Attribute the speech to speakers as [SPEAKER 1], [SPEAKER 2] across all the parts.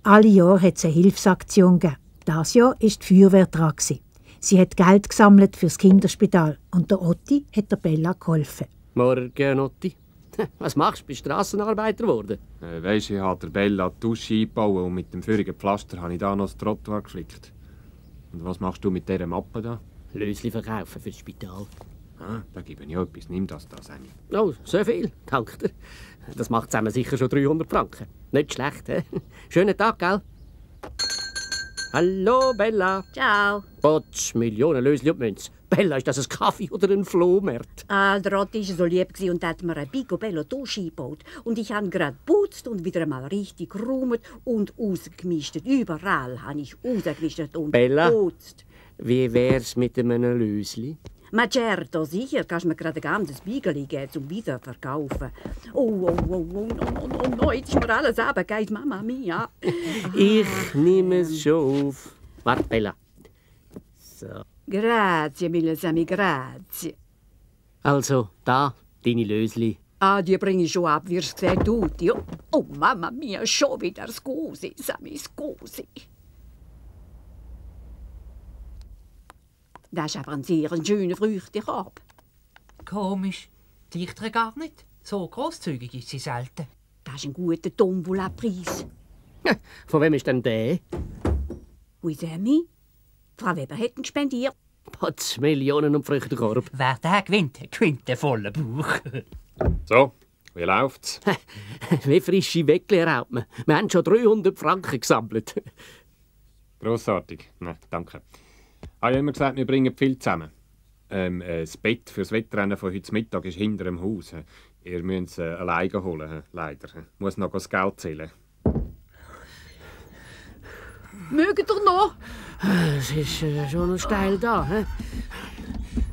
[SPEAKER 1] Alle Jahre hat es eine Hilfsaktion gegeben. Dieses Jahr war die Feuerwehr dran. Sie hat Geld gesammelt für das Kinderspital und der Otti hat der Bella geholfen.
[SPEAKER 2] Morgen, Otti. Was machst du? Bist du Strassenarbeiter geworden?
[SPEAKER 3] Weisst, ich habe der Bella die Dusche eingebaut und mit dem feurigen Pflaster habe ich da noch das Trottoir geflickt. Und was machst du mit dieser Mappe da?
[SPEAKER 2] Lösli verkaufen für das Spital.
[SPEAKER 3] Ah, da gebe ich etwas. Nimm das da, Sammy.
[SPEAKER 2] Oh, so viel. Danke dir. Das macht zusammen sicher schon 300 Franken. Nicht schlecht, hä? Schönen Tag, gell? Hallo, Bella.
[SPEAKER 4] Ciao.
[SPEAKER 2] Potsch, Millionen Lösli und Münze. Bella, ist das ein Kaffee oder ein Flohmarkt?
[SPEAKER 4] Der Otti war so lieb und hat mir ein Picobello Dusche eingebaut. Und ich habe gerade geputzt und wieder einmal richtig geräumt und rausgemistet. Überall habe ich rausgemistet und
[SPEAKER 2] Bella,
[SPEAKER 4] geputzt.
[SPEAKER 2] Wie wär's mit einem Lösli?
[SPEAKER 4] Ma certo, sicher, kannst du mir gerade ein ganzes Biegeli geben zum Wiederverkaufen. Oh, no, jetzt ist mir alles runtergefallen, Mama mia.
[SPEAKER 2] Ich nehme es schon auf. Warte, Bella. So.
[SPEAKER 4] Grazie, mille Sammy, grazie.
[SPEAKER 2] Also, da, deine Lösli.
[SPEAKER 4] Die bringe ich schon ab, wie es sieht aus. Oh, Mama mia, schon wieder scusi, Sammy, scusi. Das ist aber ein sehr schöner Früchtekorb.
[SPEAKER 5] Komisch. Dichtere gar nicht. So grosszügig ist sie selten.
[SPEAKER 4] Das ist ein guter Tombola-Preis.
[SPEAKER 2] Von wem ist denn der?
[SPEAKER 4] Ui, Sammy? Frau Weber hat ihn spendiert.
[SPEAKER 2] Potz, Millionen und Früchtekorb.
[SPEAKER 5] Wer den gewinnt den vollen Bauch.
[SPEAKER 3] So, wie läuft's?
[SPEAKER 2] Wie frische Weckli raubt man. Wir haben schon 300 Franken gesammelt.
[SPEAKER 3] Grossartig. Nein, danke. Ich habe immer gesagt, wir bringen viel zusammen. Das Bett für das Wettrennen von heute Mittag ist hinter dem Haus. Ihr müsst es alleine holen, leider. Ich muss noch das Geld zählen.
[SPEAKER 4] Mögt ihr noch?
[SPEAKER 2] Es ist schon noch steil da. He?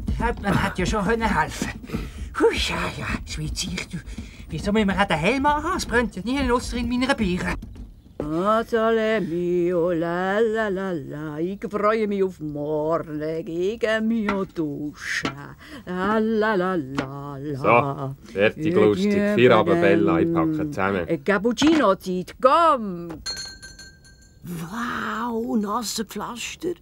[SPEAKER 5] Der Hauptmann hat ja schon helfen. Hui, ja, Schweiz, wieso müssen wir auch den Helm anhaben? Es brennt ja nie ausser in meiner Biere.
[SPEAKER 4] Sole mio, la la la la, ich freue mich auf morgen, gegen mio Dusche, la la la la la.
[SPEAKER 3] So, fertig lustig. Feierabend, Bella, ich packe zusammen.
[SPEAKER 4] Cappuccino-Zeit, komm!
[SPEAKER 2] Wow, nasse Pflaster.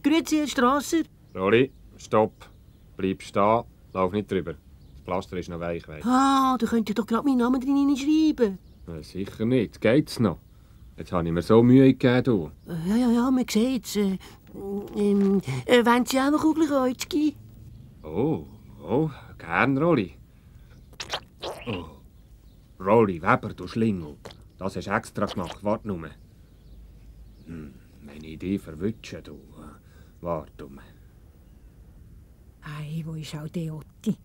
[SPEAKER 2] Grüezi, Herr Strasser.
[SPEAKER 3] Rolli, stopp. Bleib stehen, lauf nicht drüber. Das Pflaster ist noch weich.
[SPEAKER 2] Ah, da könnt ihr doch gerade meinen Namen drin schreiben.
[SPEAKER 3] Sicher nicht. Geht's noch? Jetzt habe ich mir so Mühe gegeben, du.
[SPEAKER 2] Ja, man sieht's. Wollen Sie auch noch Kugelkreuzchen?
[SPEAKER 3] Oh, gern, Rolli. Oh. Rolli, Weber, du Schlingel. Das hast du extra gemacht. Warte nur. Wenn ich dich verwünsche, du. Warte um.
[SPEAKER 1] Ei, wo ist auch der Otti?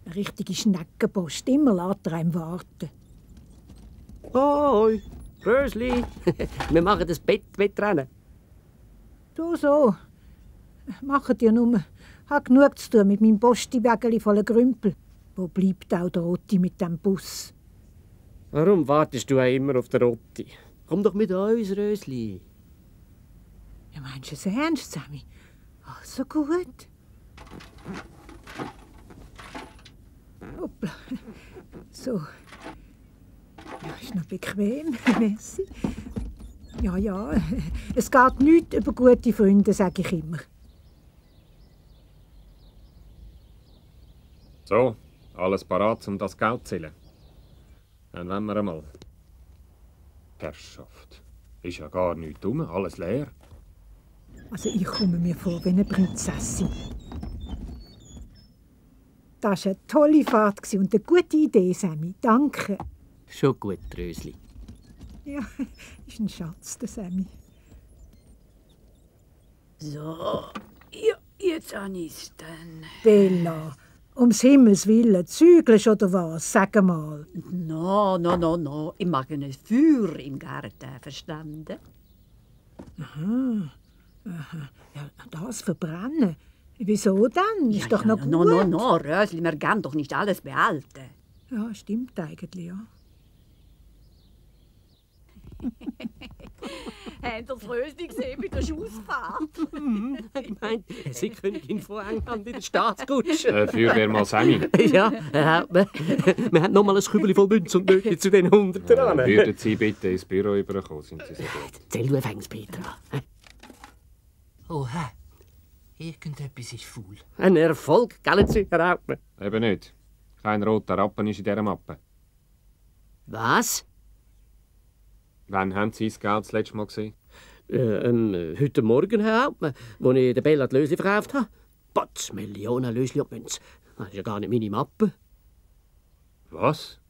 [SPEAKER 1] Eine richtige Schneckenpost. Immer lässt er einem warten.
[SPEAKER 2] Hoi, Rösli. Wir machen das Wettrennen.
[SPEAKER 1] So. Macht ihr nur. Hab genug zu tun mit meinem Postiwägeli voller Grümpel. Wo bleibt auch der Otti mit dem Bus?
[SPEAKER 2] Warum wartest du auch immer auf den Otti? Komm doch mit uns, Rösli.
[SPEAKER 1] Ja, meinst du es ernst, Sammy? Also gut. Hoppla. So. Ja, ist noch bequem. Merci. Ja. Es geht nichts über gute Freunde, sage ich immer.
[SPEAKER 3] So, alles parat, um das Geld zu zählen. Dann wollen wir einmal. Herrschaft. Ist ja gar nichts dumm, alles leer.
[SPEAKER 1] Also ich komme mir vor wie eine Prinzessin. Das war eine tolle Fahrt und eine gute Idee, Sammy. Danke.
[SPEAKER 2] Schon gut, Rösli.
[SPEAKER 1] Ja, ist ein Schatz, der Sammy.
[SPEAKER 4] So, ja, jetzt habe ich es dann.
[SPEAKER 1] Bella, ums Himmels Willen, zügelst oder was? Sag mal.
[SPEAKER 4] No. Ich mag ein Feuer im Garten, verstanden?
[SPEAKER 1] Aha. Ja, das verbrennen. Wieso denn? Ist doch noch gut.
[SPEAKER 4] No, Rösli, wir gehen doch nicht alles behalten.
[SPEAKER 1] Ja, stimmt eigentlich, ja.
[SPEAKER 4] Habt ihr das Rösli gesehen bei der Schussfahrt?
[SPEAKER 2] Ich meine, Sie Königin von England in der Staatskutsche.
[SPEAKER 3] Feuerwehrmann Sammy.
[SPEAKER 2] Ja, Herr Hauptmann, wir haben noch mal ein Kübel voll Münzen und Nötchen zu den 100 ran.
[SPEAKER 3] Würden Sie bitte ins Büro überkommen, sind Sie so gut.
[SPEAKER 2] Zähl du fängst, Petra.
[SPEAKER 5] Oha, irgendetwas ist faul.
[SPEAKER 2] Ein Erfolg, gell, Sie, Herr Hauptmann?
[SPEAKER 3] Eben nicht. Kein roter Rappen ist in dieser Mappe.
[SPEAKER 2] Was?
[SPEAKER 3] Wann haben Sie das Geld das letzte Mal gesehen?
[SPEAKER 2] Heute Morgen, Herr Hauptmann, als ich der Bella die Lösli verkauft habe. Potz, Millionen Lösli und Münzen. Das ist ja gar nicht meine Mappe.
[SPEAKER 3] Was?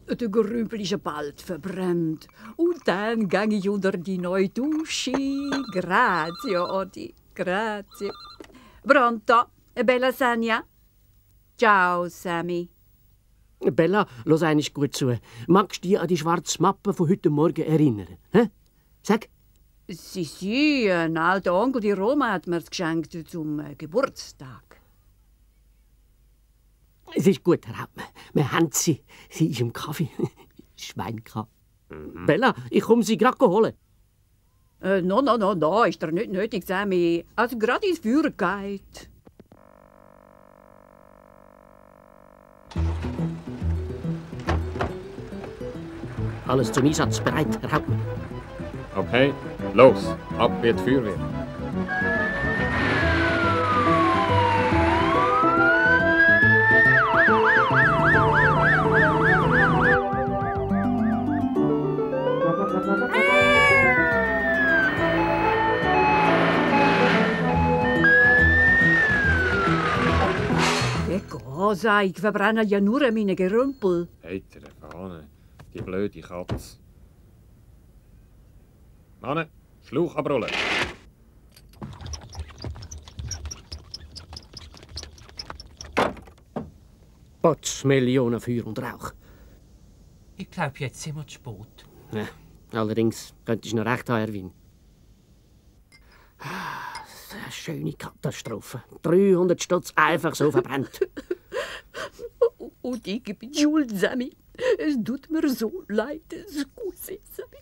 [SPEAKER 4] Der Grümpel ist ja bald verbrannt. Und dann gang ich unter die neue Dusche. Grazie, Odi, grazie. Pronto, bella Sanja? Ciao, Sammy.
[SPEAKER 2] Bella, lass eines gut zu. Magst du dich an die schwarze Mappe von heute Morgen erinnern? Hä? Sag.
[SPEAKER 4] Sie, ein alter Onkel, die Roma, hat mir's geschenkt zum Geburtstag.
[SPEAKER 2] Es ist gut, Herr Hauptmann. Wir haben sie. Sie ist im Kaffee. Schwein gehabt. Bella, ich komme sie gerade holen.
[SPEAKER 4] No, ist doch nicht nötig, Sammy. Also gerade ins Feuer geht.
[SPEAKER 2] Alles zum Einsatz bereit, Herr Hauptmann.
[SPEAKER 3] Okay, los, ab wird die Feuerwehr.
[SPEAKER 4] Che cosa? Ich verbrenne ja nur meine Gerümpel.
[SPEAKER 3] Heiter, Fahne, die blöde Katze. Mann, Schlauch abrollen.
[SPEAKER 2] Potz, Millionen Feuer und Rauch.
[SPEAKER 5] Ich glaube, jetzt sind wir zu spät.
[SPEAKER 2] Ja, allerdings könntest du noch recht haben, Erwin. Eine schöne Katastrophe. 300 Stutz einfach so verbrannt.
[SPEAKER 4] Und ich bin schuld, Sammy. Es tut mir so leid. Scusi, Sammy.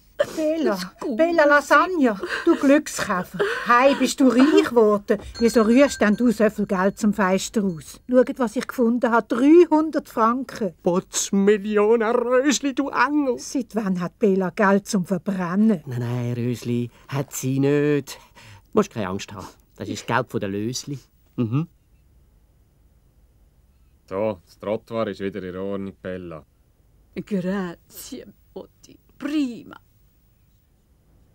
[SPEAKER 1] Bella Lasagna, du Glückskäfer. Hei, bist du reich geworden? Wieso rührst denn du so viel Geld zum Fenster aus? Schau, was ich gefunden habe. 300 Franken.
[SPEAKER 2] Potz, Millionen Rösli, du Engel.
[SPEAKER 1] Seit wann hat Bella Geld zum Verbrennen?
[SPEAKER 2] Nein, Rösli, hat sie nicht. Du musst keine Angst haben. Das ist das Geld von der Lösli. Mhm.
[SPEAKER 3] So, das Trottoir ist wieder in Ordnung, Bella.
[SPEAKER 4] Grazie, Otti. Prima.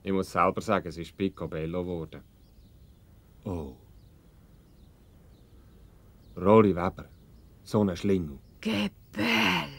[SPEAKER 3] Ich muss selber sagen, es ist picobello geworden. Oh. Rolli Weber, so ein Schlingel.
[SPEAKER 4] Che bello.